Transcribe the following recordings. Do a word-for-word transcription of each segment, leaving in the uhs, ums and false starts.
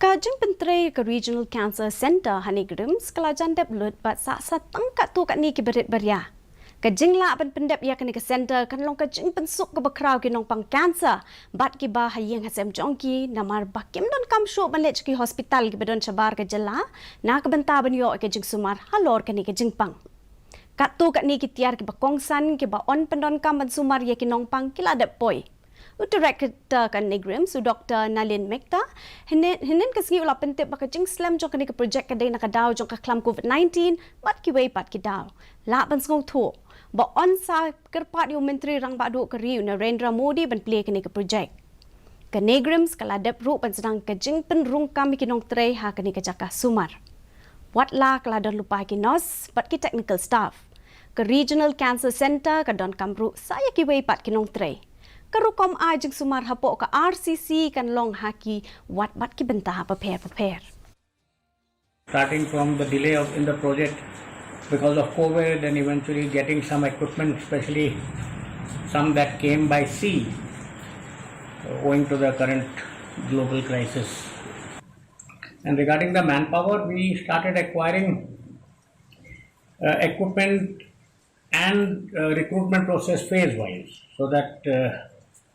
Ka jingpyntrei ka Regional Cancer Centre ha NEIGRIHMS ka la jan dep lut bad sah sa tang katto katne ki barit baria. Ka jinglah ban pyndep ïa kane ka centre kan long ka jingpynsuk kaba khraw ki nongpang cancer bad kiba ha ïing ha sem jong ki, namar ba kim donkam shuh ban leit sha ki hospital kiba don shabar ka jylla na ka bynta ban ïoh ïa ka jingsumar halor kane ka jingpang. Katto katne ki tiar kiba kongsan kiba yn pyndonkam ban sumar ïa ki nongpang ki la dep poi. U Director ka NEIGRIHMS, u Doktor Nalin Mehta, hynnin, hynnin ka sngi u la pyntip ba ka jingslem jong kane ka project ka dei na ka daw jong ka khlam COVID nineteen bad kiwei pat ki daw. Lah ban sngewthuh ba yn sa kyrpad ïa u Myntri Rangbah Duh ka ri u Narendra Modi ban plie kane ka project. Ka NEIGRIHMS ka la dep ruh ban sdang ka jingpynrung kam ïa ki nongtrei ha kane ka jaka sumar. Watla ka la don lypa ki nurse bad ki technical staff, ka Regional Cancer Centre ka donkam ruh sa ïa kiwei pat ki nongtrei. Ka rukom ai jingsumar hapoh ka RCC kan long ha ki ward bad ki bynta bapher bapher. Starting from the delay of, in the project because of COVID and eventually getting some equipment, especially some that came by sea, owing to the current global crisis. And regarding the manpower, we started acquiring uh, equipment and uh, recruitment process phase wise, so that uh,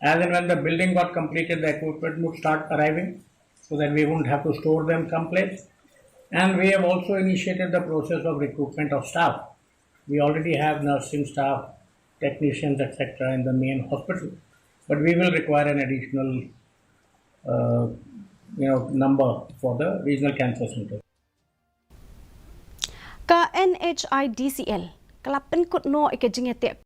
as and when the building got completed, the equipment would start arriving, so that we wouldn't have to store them someplace. And we have also initiated the process of recruitment of staff. We already have nursing staff, technicians, et cetera, in the main hospital, but we will require an additional, uh, you know, number for the regional cancer center. Ka NHIDCL ka la pynkut noh ïa ka jingïateh